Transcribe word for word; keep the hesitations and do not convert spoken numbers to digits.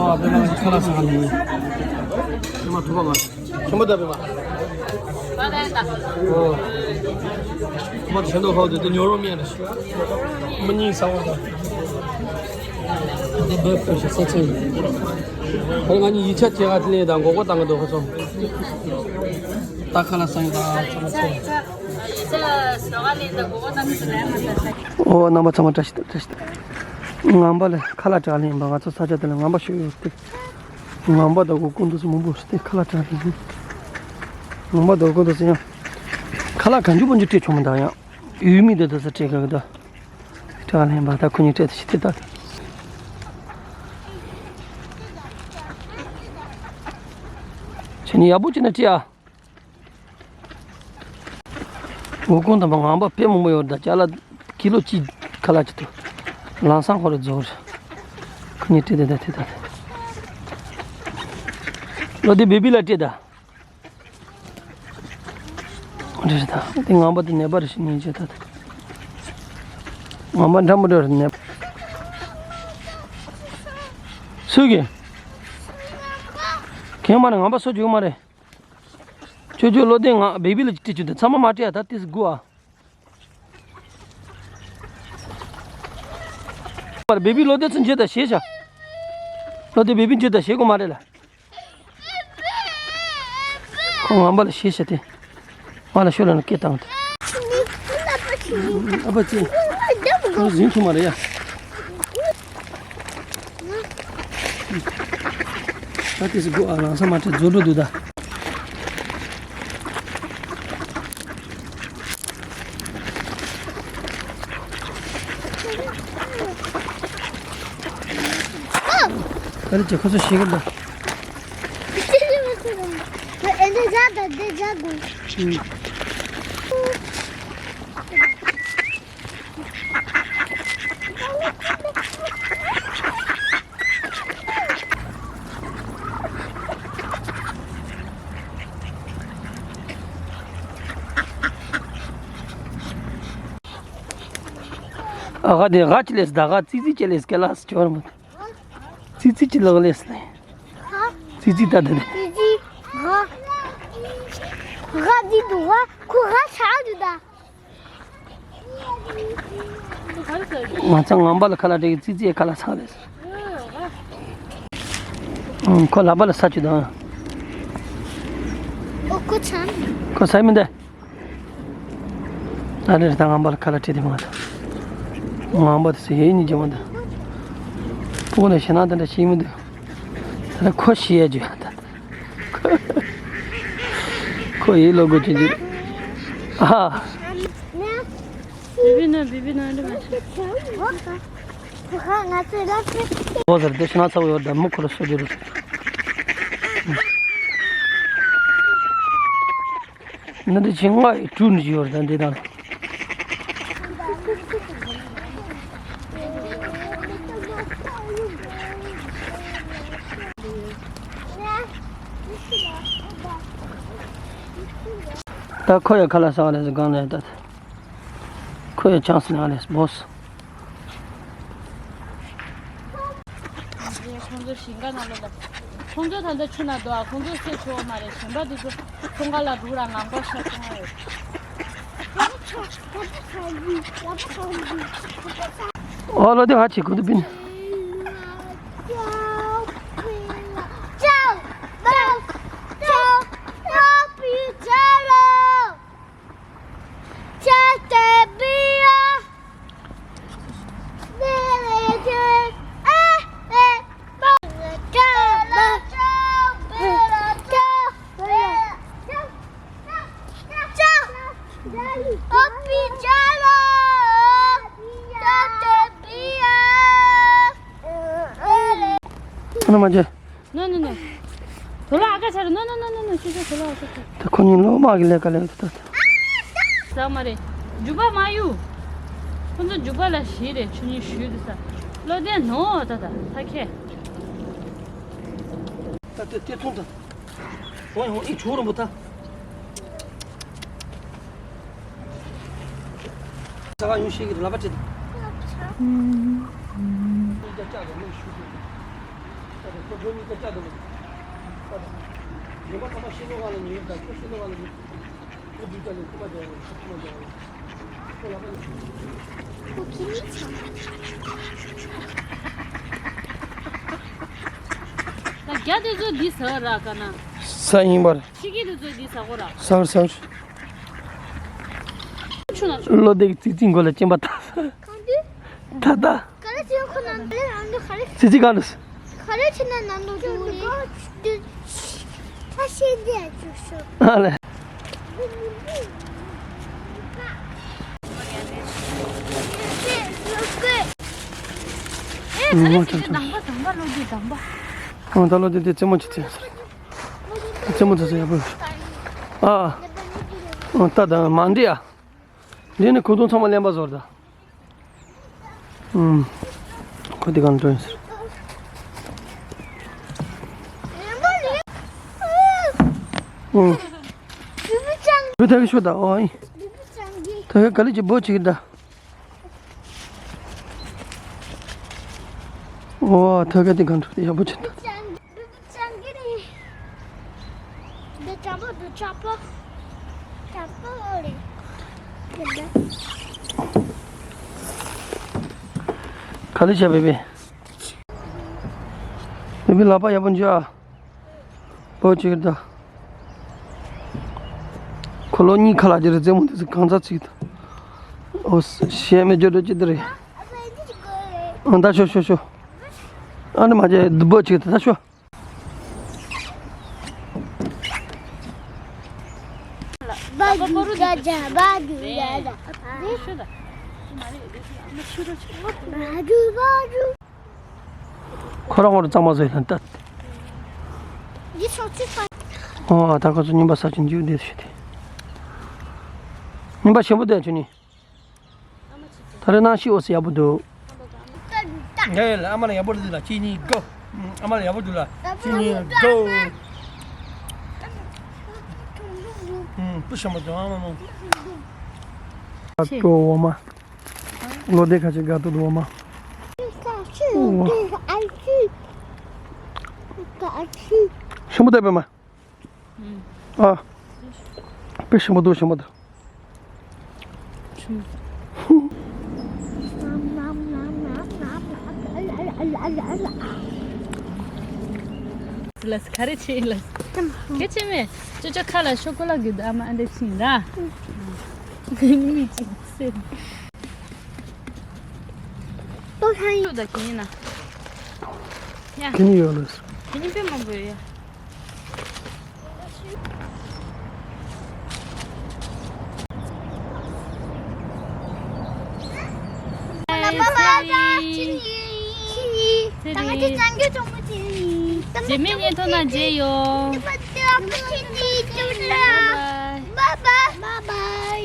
ཨ་པད་མ་ཁ་ལག་ཟ་ག་ནི། པད་མ་ཐུག་པ་མ། ཆེན་པོ་ད་པད་མ། ཨོ། པད་མ་ཆེན་པོ་ཧོ་དེ་དེ་ཉོ་རོགས་མེད་རེད་ཤི། མི་གཉིས་ཟ་བ་ད། འདི་བོད་ཕོ་ཤི་ས་ཆེན། ཁོ་ང་གཉིས་ཡིག་ཆ་བྱེད་ག་ལས་དང་མགོ་སྐོར་བཏང་གི་འདུག་ཁོ་ཚོ། ད་ཁ་ལག་ཟ་ཡོང་ད་ཚང་མ་ཚོ། ཨོ་རྣམ་པ་ཚང་མ་བཀྲ་ཤིས་བདེ་ལེགས། བཀྲ་ཤིས་བདེ་ལེགས། ངང་པ་ལ་ཁ་ལག་སྦྱར་ལེན་པ། ང་ཚོ་ས་ཆ་དེ་ལ་ངང་པ་ཤོད་ཡོད་དེ། ངང་པ་དང་གོ་ཀུན་ཏུ་སུ་མང་པོ་སྟེ་ཁ་ལག་སྦྱར་ལེན། ངང་པ་དང་གོ་ཀུན་ཏུ་སུ་ཡང་ཁ་ལག་གང་བྱུང་མང་བྱུང་སྤྲད་ཆོག་མི་འདུག་ཡང་ཡུལ་མི་དེ་དུ་ས་སྤྲད་ག་གི་ད། སྦྱར་ལེན་པ་ད་ཁོ་གཉིས་སྤྲད་དུ་ཤི་དེ་ད། ཁྱེད་གཉིས་ཡག་པོ་བྱས་ན་སྤྲད་ཨ། འོ་ཀོང་དང་པོ་ངང་པ་དཔེ་མང་པོ་ཡོད་ད། ཅ་ལག་ཀི་ལོ་གཅིག་ཁ་ལག་གཅིག་ཏུ་ལམ་སང་ཁོ་རེ་རྫོགས་རེད། ཁོ་གཉིས་སྤྲད་དེ་ད་དེ་ད་དེ། ལོ་དེ་བེ་བི་ལ་སྤྲད་ད། རེད་ད་དེ་ངང་པ་དེ་ནད་པ་རེ་ཞིག་ཉིན་བྱེད་ད་དེ། ངང་པ་འདྲ་མི་འདྲ་རེད་ནད་པ། སུ་གི། ཁྱེད་མ་ནི་ངང་པ་སུ་རྒྱུག་མ་རེད། ཅོ་ཅོ་བློ་ལྡན་ང་བེ་བི་ལ་སྤྲད་ཅུ་དེ་ཚང་མ་མ་སྤྲད་ཡ་ད་ཏིས་དགུ་ཨ། པར་བེ་བི་བློ་ལྡན་ཚུན་ཆད་ད་ཞེས་བྱ། བློ་ལྡན་བེ་བི་འཇུ་ད་ཞེས་གོ་མ་རེད་ལ། ཁོ་ངང་པ་ལ་ཞེས་བྱ་དེ། ང་ལ་ཤོད་ལ་ན་སྐད་བཏང་དེ། ཨ་ཕ་ཅི། ཁོ་ཟིན་ཐུབ་མ་རེད་ཡ། ད་དེ་སི་སྒོ་ཨ་ལང་ས་མ་ཁྲེ་རྫོ་འགྲོ་འདུག་ད། ད་རེ་ཅེ་ཁོ་ཚོ་ཤེས་གི་ད། ཨེ་འདི་རྫ་ད་འདི་རྫ་དགོས། ཨ་ཧ་དེ་ཧ་ཅི་ལེས་ད་ཧ་ཙི་ཙི་ཅི་ལེས་ཀེ་ལ་སི་ཅོར་མ། ཙི་ཙི་ཅི་ལག་ལེས་ལེ། ཙི་ཙི་ད་དེ་ནི། ཙི་ཙི་ཧ། ཧ་འདི་འདུག་ཧ་ཁོ་ཧ་ཆག་འདུག་ད། ང་ཚང་ངམ་པ་ལ་ཁ་ལག་སྤྲད་ཀྱི་ཙི་ཙི་ཡ་ཁ་ལག་ཚང་རེད། ཨང་ཁོ་ལག་པ་ལ་ས་བཅུ་དང་། ཨོ་ཁོ་ཚང་། ཁོ་ས་མི་འདི། ཨ་རེ་རེ་ད་ངམ་པ་ལ་ཁ་ལག་སྤྲད་དེ་མ་ད། ངམ་པ་དེ་སུ་ཡེ་ནི་ཇི་མ་ད། ཕུག་ནས་ཞེ་ན་དེ་འདྲ་ཤེས་མི་འདུག་ད་ཁོ་ཤེས་ཡ་ཇི་ཡ་ད། ཁོ་ཡི་ལོ་དགུ་ཅན་གྱི། ཨ། བི་བི་ན་བི་བི་ན་འདི་མ་ཤེས། ཁོ་ཁ་ང་ཚོའི་ལ་ཕེབས། ཨོ་ཟེར་དེ་ཕྱི་ན་ཚ་བོ་ཡོད་ད་མི་ཁོ་ར་སོ་རྒྱུ་རུ། ནི་འདི་ཕྱི་ང་ཡི་གྲུ་ནི་ཡོད་ད་འདི་དང་། ད་ཁོ་ཡ་ཁ་ལག་ཟ་བ་ལས་སུ་གང་ལས་ད། ཁོ་ཡ་ཆང་སི་ན་ལས་སུ་བོ་སི། ཁོང་ཚོ་ཞིང་ཁ་ནང་ལོགས་ལ། ཁོང་ཚོ་ད་ལྟ་ཆུ་ནང་འདུག་ཨ། ཁོང་ཚོ་སེ་ཆོག་མ་རེད། གཞན་པ་དེ་ཚོ་ཁོང་ཁ་ལ་འགྲོ་ར་ངང་པ་ཤ་ཚ་བ་རེད། ཨོ་ལོ་དེ་ཧ་ཆེ་ཁུ་དུ་པིན། ཨ་ན་མ་ཇེ། ནོ་ནོ་ནོ། དོ་ལ་ཨ་ཀ་ཆ་རེ། ནོ་ནོ་ནོ་ནོ་ནོ། ཤི་ཤི་དོ་ལ་ཨ་ཀ་ཆ་རེ། ད་ཁོ་གཉིས་ལོ་མ་གི་ལས་ཀ་ལས་ད། ས་མ་རེད། རྒྱུ་པ་མ་ཡུ། ཁོ་ཚོ་རྒྱུ་པ་ལ་ཞི་རེད། ཆུ་ཉིན་ཞུས་དུ་ས། བློ་ལྡན་ནོ་ད་ད་ད་ཁེ། ད་དེ་དེ་ཐུང་ད། ཝང་ཡང་ཨི་ཆུ་རུ་མོ་ད། ས་ག་ཡུ་ཤི་གི་ལ་པ་ཅི་ད། ཨུམ། ཨུམ། ཨུམ། ད་རྒྱ་དེ་ཚོ་འདི་ཟ་ར་ག་ན། ས་ཡིན་པར། ཕྱི་རྒྱལ་དེ་ཚོ་འདི་ཟ་གོ་ར། ཟ་བར་ཟ་བར། ཆུ་ན་ཆུ། བློ་བདེ་ཙི་ཙི་མགོ་ལ་སྤྱན་པ་ད། གང་དུས། ད་ད། ག་རེ་བྱེད་ཁོ་ན་འདི་ལས་ཨ་མདོ་ག་རེ། ཙི་ཙི་ག་ལ། ག་རེ་བྱེད་ན་ནང་དུ་འགྲོ་རེད། ད་ཤེས་བདེ་བཅུག་ཤོག་ཨ་ལེ། ཨེ་ག་རེ་བྱེད་དེ་དང་པ་དང་པ་བློ་བདེ་དང་པ། ཨ་ད་བློ་བདེ་དེ་རྩེད་མོ་ཅིག་རྩེ། རྩེད་མོ་རྩེ་ས་ཡག་པོ་ཡོད། ཨ། ཨ་ད་ད་མ་འདྲི་ཨ། འདི་ནི་གོས་ཐུང་ཚང་མ་ལེན་པ་བཟོ་ར་ད། ཨུམ། ཁོ་དེ་གང་འགྲོ་ཡིན་ཟེར། ཨུམ། བུ་ད་གི་ཤོད་ད་ཨོ་ཨི། ད་གི་ག་ལི་ཅི་བོ་ཅིག་ད། ཨོ་ད་གི་དེ་གང་འགྲོ་དེ་ཡག་པོ་ཅིག་ད། ག་ལེ་བྱས་པས་པས། པས་པས་ལག་པ་ཡག་པོ་འཇུ་ཨ། པོ་ཅིག་ད། ཁོ་ལོ་གཉིས་ཁ་ལག་ཅིག་རེད་རྩེད་མོ་དེ་ཚོ་གང་ཚ་ཅིག་ད། ཨོ་ཤེས་མེད་འཇོ་འདྲ་ཅིག་ད་རེད། ཨ་ད་ཤོ་ཤོ་ཤོ། ཨ་ནི་མ་བྱས་པོ་ཅིག་ད་ད་ཤོ། ཁོ་རང་ཁོ་རང་གཙང་མ་བཟོས་ལ་ལྟ། ཨོ་ད་ཁོ་ཚོ་རྙིང་པ་ས་ཆུ་འཇུག་བསྡད་ཤི་དེ། རྙིང་པ་ཞིམ་པོ་བསྡད་ཆུ་ནི། ད་རེས་ནང་ཤི་འོ་སི་ཡག་པོ་འདུག་ངས་ལ་ཨ་མ་ལ་ཡག་པོ་འདུག་ལ་གཅིག་གཉིས་གོ། ཨ་མ་ལ་ཡག་པོ་འདུག་ལ་གཅིག་གཉིས་གོ། ཨུམ་པུ་ཤ་མ་འདུག་ཨ་མ་མོ། ཨ་ཏོ་འོ་མ། ལོ་དེ་ཁ་ཅིག་དགའ་ཏོ་འདུག་འོ་མ། ཤམ་པོ་བསྟན་པས་མ། ཨ། དཔེ་ཞིམ་པོ་འདུག་ཞིམ་པོ་འདུག་ལས་ག་རེ་བྱེད་ལས། སྐད་ཆ་མེད། ཅོ་ཅོ་ཁ་ལ་ཤོག་གུ་ལ་གི་ཨ་མ་ཨ་འདྲ་ཕྱིན་ར། མི་གཅིག་སེ། ཏོ་ཁ་ཡིན། ད་གིན་ན། ཡ། གིན་ཡོད་ལ། གིན་དཔེ་མང་པོ་ཡོད་ཡ། རྗེས་མའི་བརྙན་ཐུང་ནང་མཇལ་ཡོང་། Bye bye.